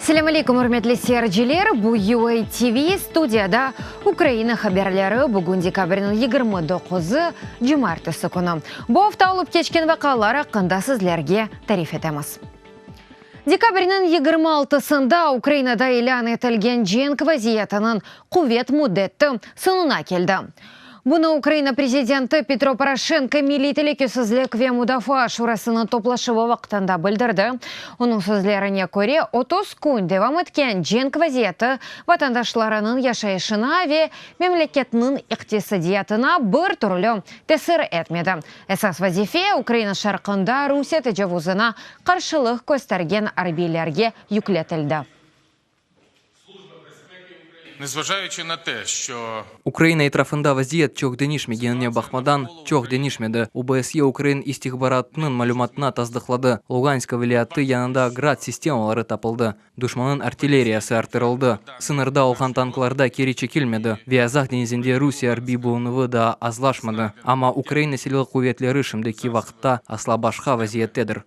Selâm aleykum, ürmetli seyirciler! Bu UA TV, studiyada Ukraina haberleri, bugün dekabrniñ 29-ı, cumaertesi künü. Bu afta olıp keçken vaqialar aqqında sizlerge tarif etemiz. Dekabrniñ 26-sında Ukrainada ilân etilgen cenk vaziyetiniñ quvet müddeti soñuna keldi. Bunı Ukraina prezidenti Petro Poroşenko Milliy telükesizlik ve mudafaa şurasınıñ toplaşuvı vaqtında bildirdi. Onıñ sözlerine köre, 30 kün devam etken cenk vaziyeti vatandaşlarınıñ yaşayışına ve memleketniñ iqtisadiyatına bir türlü tesir etmedi. Esas vazife, Ukraina şarqında Rusiye tecavuzına qarşılıq köstergen arbiylerge yükletildi. Ukraina etrafında vaziyet çoq deñişmegenine baqmadan, çoq deñişmedi, OBSYE ukrain istihbaratınıñ malümatına tasdıqladı, Luganska vilâyeti yanında Grad sistemaları tapıldı, duşmannıñ artilleriyası arttırıldı, sıñırda olğan tanklarda keri çekilmedi ve Azaq deñizinde Rusiye arbiy bulunuvı daa azlaşmadı. Amma Ukraina Silâlı quvetleri şimdiki vaqıtta asla başqa vaziyettedir.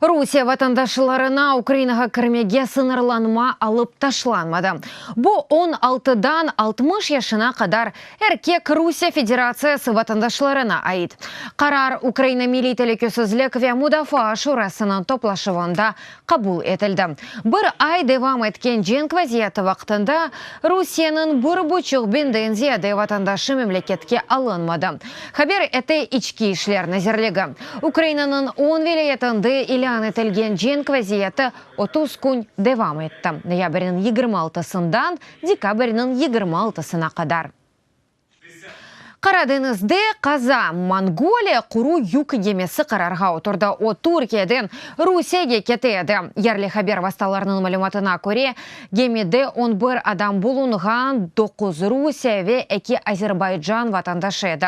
Rusiye vatandaşlarına Ukrainağa kirmege sıñırlanma alıp taşlanmadı. Bu, on altıdan 60 yaşına qadar erkek Rusiye Federatsiyası vatandaşlarına ait. Qarar Ukraina Milliy telükesizlik ve mudafaa şurasınıñ toplaşuvında qabul etildi. Bir ay devam etken cenk vaziyeti vaqtında Rusiyeniñ bir buçuq biñden ziyade vatandaşı memleketke alınmadı, haber ete İçki işler nazirligi. Ukrainanıñ on vilâyetinde ilân etilgen cenk vaziyeti 30 kün devam etti, noyabrniñ 26-sından dekabrniñ 26-sına qadar. Qara deñizde qaza, Mongoliya quru yük gemisi qararğa oturdı, o, Türkiyeden Rusiyege kete edi. Yerli haber vastalarınıñ malümatına köre, gemide on bir adam bulunğan, doquz Rusiye ve eki Azerbaycan vatandaşı edi.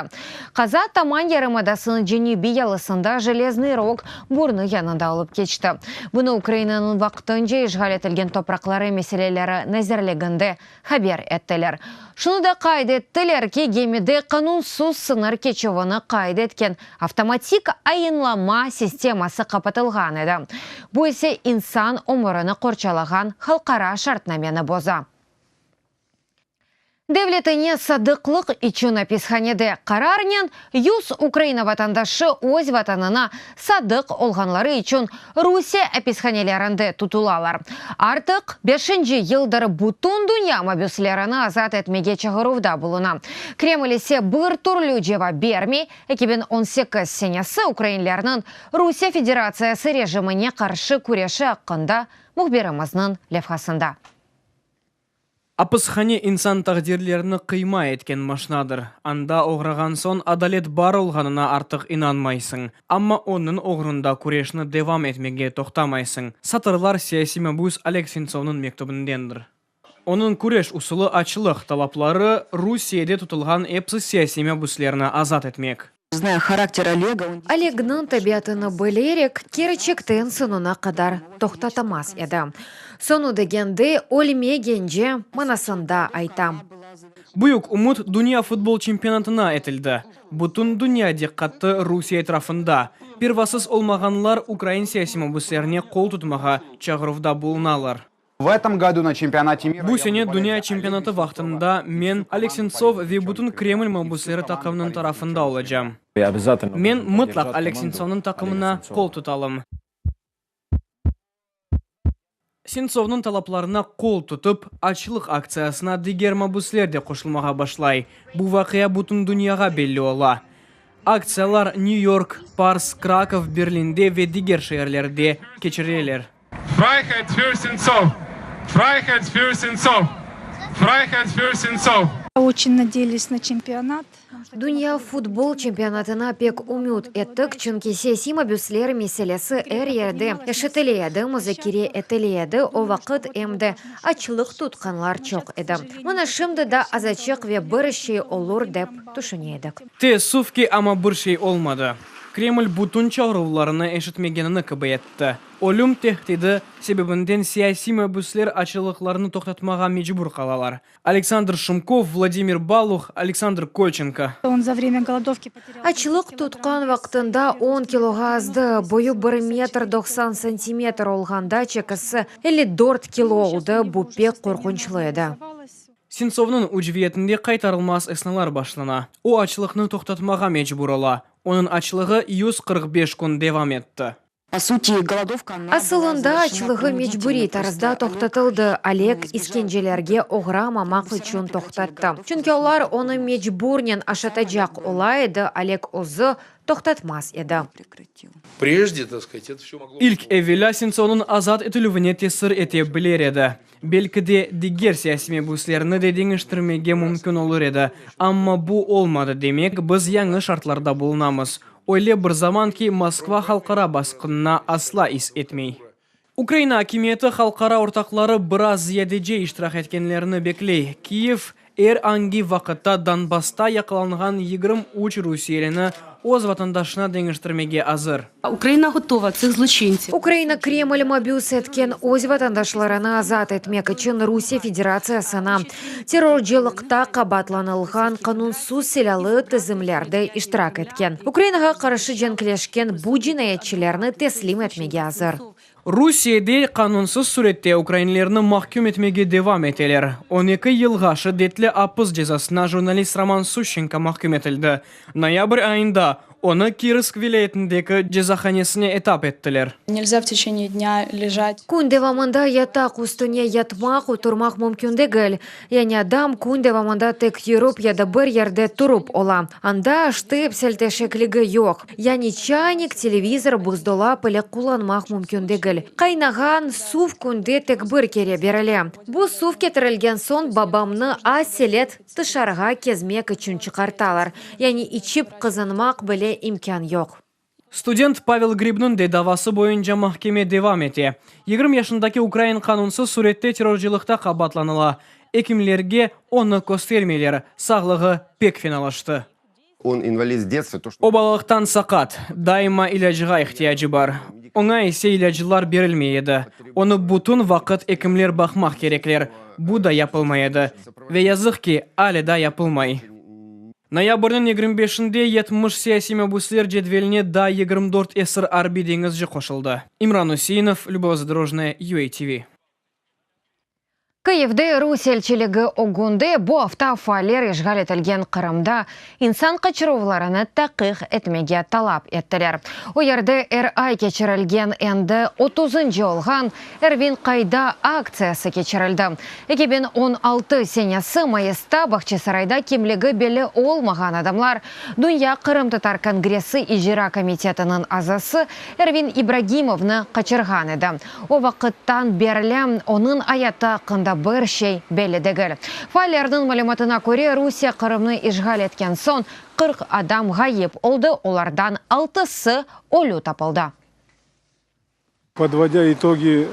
Qaza Taman yarımadasınıñ cenübiy yalısında Jeleznıy Rog burnu yanında olıp keçti. Bunı Ukrainanıñ vaqtınca işğal etilgen topraqları meseleleri nazirliginde haber ettiler. Şunı da qayd ettiler ki, gemide qanunsız sıñır keçüvini qayd etken avtomatik ayınlama sisteması qapatılğan edi, bu ise insan ömürini qorçalağan halqara şartnameni boza. Devletine sadıqlıq içün apishanede qararnen 100 Ukraina vatandaşı öz Vatanına sadıq olğanları içün Rusiye apishanelerinde tutulalar. Artıq beşinci yıldır bütün dünya mabüslerini azat etmege çağıruvda buluna. Kreml ise bir türlü cevap bermey. 2018 senesi ukrainlerniñ Rusiye Federatsiyası rejimine qarşı küreşi aqqında mühbirimizniñ levhasında. Apishane insan taqdirlerini qıyma etken maşnadır. Anda oğrağan soñ adalet bar olğanına artıq inanmaysıñ. Amma onıñ oğrunda küreşni devam etmege toqtamaysıñ. Satırlar siyasiy mabüs Oleg Sentsovnıñ mektübindendir. Onıñ küreş usulı açlıq, talapları, Rusiyede tutulğan epsi siyasiy mabüslerni azat etmek. Znaya характер Олега, он. Olegniñ tabiatını bilerek, kerçekten soñuna qadar toqtatamaz edi. Soñu degende, ölmegence manasında aytam. Büyük ümüt dünya futbol çempionatına etildi. Bütün dünya diqqatı Rusiye etrafında. Pervasız olmağanlar ukrain siyasiy mabüslerine qol tutmağa çağıruvda bulunalar. Bu sene dünya çempionatı vaqtında men Oleg Sentsov ve bütün Kreml mabüsleri taqımınıñ tarafında olacam. Men mıtlaq Oleg Sentsovnıñ taqımına qol tutalım. Sentsovnıñ talaplarına qol tutıp, açlıq aktsiyasına diger mabüsler de qoşulmağa başlay. Bu vaqia bütün dünyağa belli ola. Aktsiyalar Nyu-York, Pars, Krakov, Berlinde ve diger şeerlerde keçirileler. Freiheit für Sentsov! Freiheit für Sentsov! Freiheit für Sentsov! Oçen nadeyalis na çempionat. Dünya futbol çempionatına pek ümüt ettik, çünki siyasiy mabüsler meselesi er yerde eşitile edi, muzakere etile edi, o vaqıt em de açlıq tutqanlar çoq edi. Mına şimdi da azaçıq ve bir şey olur dep tüşüne edik. Teessüf ki, amma bir şey olmadı. Kreml bütün çağıruvlarını eşitmegenini kibi etti. Ölüm tehdidi sebebinden siyasiy mabüsler açlıqlarını toqtatmağa mecbur qalalar. Aleksandr Şumkov, Vladimir Baluh, Aleksandr Kolçenko. On za vremya golodovki poterâl Açlıq tutqan vaqtında on kiloğa azdı, boyu bir metr 90 santimetr olğanda çekisi 54 kilo oldı, bu pek qorqunçlı edi. Sentsovnıñ ucviyetinde qaytarılmaz esnalar başlana. O, açlıqnı toqtatmağa mecbur ola. Onıñ açlığı 145 kün devam etti. Po suti, golodovka ona Asılında açlığı mecburiy tarzda toqtatıldı, Oleg iskencelerge oğramamaq içün toqtattı. Çünki olar onı mecburnen aşatacaq ola edi, Oleg özü toqtatmaz edi. İlk evelâ Sentsovnıñ azat etilüvine tesir ete biler edi. Belki de, diger siyasiy mebüslerni de deñiştirmege mümkün olur edi. Amma bu olmadı, demek, biz yañı şartlarda bulunamız. Öyle bir zaman ki, Moskva halqara basqınına asla is etmey. Ukraina akimiyeti halqara ortaqları biraz ziyadece iştirak etkenlerini bekley. Kiyev, er angi vaqıtta Donbassta yaqalanğan 23 rusiyelini öz vatandaşına deñiştirmege azır. Ukraina gotova tsih zloçintsev. Ukraina Kreml mabüs etken öz vatandaşlarını azat etmek içün Rusiye Federatsiyasına terrorcılıqta qabaatlanılğan qanunsız silâlı tizimlerde iştirak etken, Ukrainağa qarşı cenkleşken bu cinayetçilerni teslim etmege azır. Rusiyede qanunsız sürette ukrainlerni mahküm etmege devam eteler. 12 yılğa şiddetli apis cezasına jurnalist Roman Suşçenko mahküm etildi. Noyabr ayında onı Kirovsk vilâyetindeki cezahanesine etap ettiler. Nelzâ v teçeniye dnâ lejat. Kün devamında yataq üstüne yatmaq, oturmaq mümkün degil. Yani adam kün devamında tek yürüp ya da bir yerde turıp ola. Anda ştepsel teşekligi yoq. Yani çaynik, televizor, buzdolap ile qullanmaq mümkün degil. Qaynağan suv künde tek bir kere berile. Bu suv ketirilgen soñ babamnı aselet tışarığa kezmek içün çıqartalar. Yani içip qızınmaq bile imkân yoq. Student Pavel Gribniñ de davası boyunca mahkeme devam ete. 20 yaşındaki ukrain qanunsız sürette terrorcılıqta qabaatlanıla. Ekimlerge onı köstermeyler, sağlığı pek fenalaştı. On invalid s detstva, to, O balalıqtan saqat, daima ilâcğa ihtiyacı bar. Oña ise ilâclar berilmey edi. Onı bütün vaqıt ekimler baqmaq kerekler, bu da yapılmay edi. Ve yazıq ki, ale da yapılmay. Noyabrniñ 25-inde 70 siyasiy mabüsler cedveline daa 24 esir arbiy deñizci qoşuldı. İmran Üseinov, Lübov Zadorojnaya, UATV. Kyivde Rusiye elçiligi ögünde bu afta faaller işğal etilgen Qırımda insan qaçıruvlarını taqiq etmege talap ettiler. O yerde er ay keçirilgen endi otuzıncı olğan Ervin qayda aktsiyası keçirildi. 2016 senesi mayısta Bağçasarayda kimligi belli olmağan adamlar Dünya qırımtatar kongressi icra komitetiniñ azası Ervin İbragimovnı qaçırğan edi. O vaqıttan berli onıñ ayatı aqqında bir şey belli degil. Faallerniñ malümatına köre, Rusiye Qırımnı işğal etken soñ 40 adam ğayıp oldı, olardan altısı ölü tapıldı. Podvodâ itogi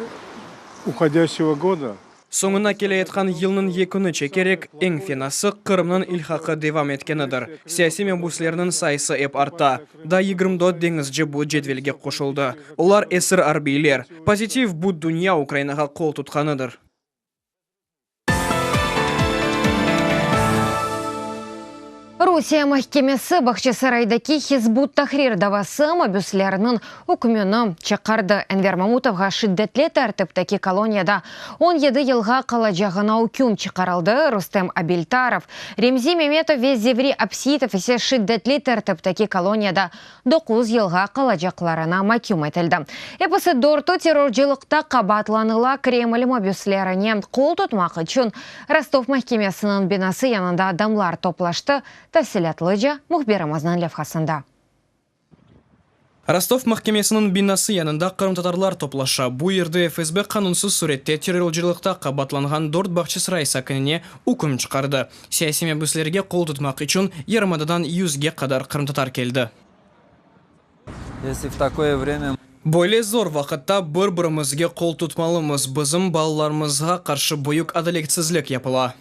uhodâşçego goda. Soñuna keleyatqan yılnıñ yeküni çekerek, eñ fenası Qırımnıñ ilhaqı devam etkenidir. Siyasiy mebuslerniñ sayısı ep arta. Daa 24 deñizci bu cedvelge qoşuldı. Olar esir arbiyler. Pozitiv bu dünya Ukrainağa qol tutqanıdır. Rusiye mahkemesi Bağçasaraydaki Hizb ut-Tahrir davası mabüsleriniñ ükmüni çıqardı. Enver Mamutovğa şiddetli tertipteki koloniyada 17 yılğa qalacağına üküm çıqarıldı, Rustem Abiltarov, Remzi Memetov ve Zevri Abseitov ise şiddetli tertipteki koloniyada doquz yılğa qalacaqlarına maküm etildi. Episi dörtü terrorcılıqta qabaatlanıla. Kreml mabüslerine qol tutmaq içün Rostov mahkemesiniñ binası yanında adamlar toplaştı. Tafsilâtlıca mühbirimizniñ levhasında. Rostov mahkemesiniñ binası yanında qırımtatarlar toplaşa. Bu yerde FSB qanunsız sürette terrorcılıqta qabaatlanğan dört Bağçasaray sakinine üküm çıqardı. Siyasiy mabüslerge qol tutmaq içün yarımadadan yüzge qadar qırımtatar keldi. Esli v takoye vremâ. Böyle zor vaqıtta bir-birimizge qol tutmalımız, bizim balalarımızğa qarşı büyük adaletsizlik yapıla.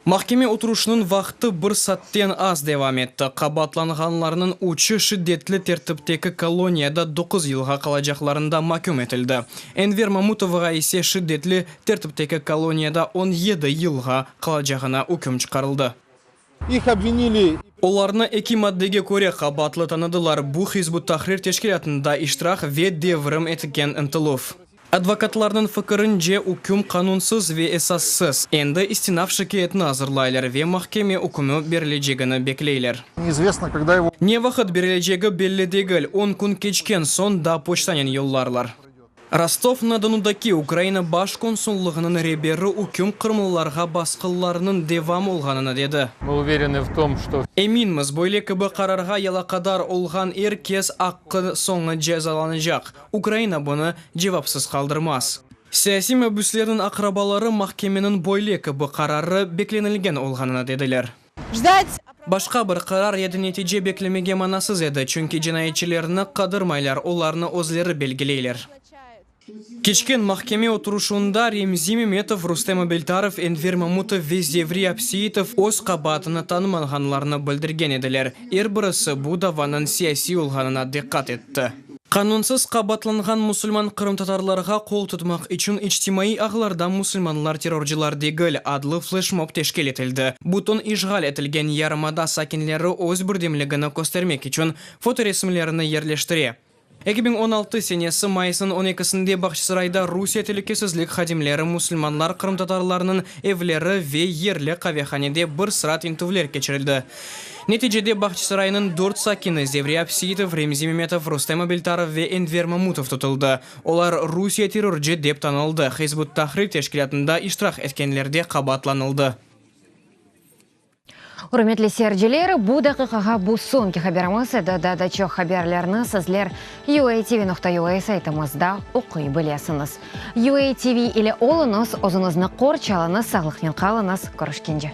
Mahkeme oturışınıñ vaqtı bir saatten az devam etti. Qabaatlanğanlarnıñ üçü şiddetli tertipteki koloniyada doquz yılğa qalacaqlarında maküm etildi. Enver Mamutovğa ise şiddetli tertipteki koloniyada 17 yılğa qalacağına üküm çıqarıldı. İh obvinili. Olarnı eki maddege köre qabaatlı tanıdılar, bu Hizb ut-Tahrir teşkilâtında iştirak ve devrim etken ıntıluv. Advokatlarnıñ fikirince, üküm qanunsız ve esassız. Endi istinaf şikâyetini azırlaylar ve mahkeme ükmü berilecegini bekleyler. Neizvestno, kogda ego. Ne vaqıt berilecegi belli degil, on kün keçken soñ da poçtanen yollarlar. Rostov-na-Donudaki Ukraina Baş konsullığınıñ reberi üküm qırımlılarğa basqılarnıñ devam olğanını dedi. Mı uvereny v tom, çto. Eminmiz, böyle kibi qararğa yalaqadar olğan er kes aqqı soñu cezalanacaq. Ukraina bunı cevapsız qaldırmaz. Siyasiy mabüslerniñ aqrabaları mahkemeniñ böyle kibi qararı beklenilgen olğanını dediler. Başqa bir qarar ya da netice beklemege manasız edi, çünki cinayetçilerni qadırmaylar, olarnı özleri belgileyler. Keçken mahkeme oturışuvında Remzi Memetov, Rustem Abeltarov, Enver Mamutov ve Zevri Abseitov öz qabaatını tanımağanlarını bildirgen ediler. Er birisi bu davanıñ siyasiy olğanına diqqat etti. Qanunsız qabaatlanğan musulman qırımtatarlarğa qol tutmaq içün içtimaiy ağlarda Musulmanlar terrorcılar degil adlı fleşmob teşkil etildi. Bütün işğal etilgen yarımada sakinleri öz birdemligini köstermek içün fotoresimlerini yerleştire. 2016 senesi mayısnıñ on ekisinde Bağçasarayda Rusiye telükesizlik hadimleri musulmanlar qırımtatarlarnıñ evleri ve yerli qavehanede bir sıra tintüvler keçirildi. Neticede Bağçasaraynıñ dört sakini, Zevri Abseitov, Remzi Memetov, Rustem Abeltarov ve Enver Mamutov tutuldı. Olar Rusiye terrorcı dep tanıldı, Hizb ut-Tahrir teşkilâtında iştirak etkenlerde qabaatlanıldı. Ürmetli seyirciler, bu daqiqağa bu soñki haberimiz edi. Daa da çoq haberlerni sizler UATV.UA saytımızda oquy bilesiñiz. UATV ile oluñız, özüñizni qorçalıñız, sağlıqnen qalıñız, körüşkence.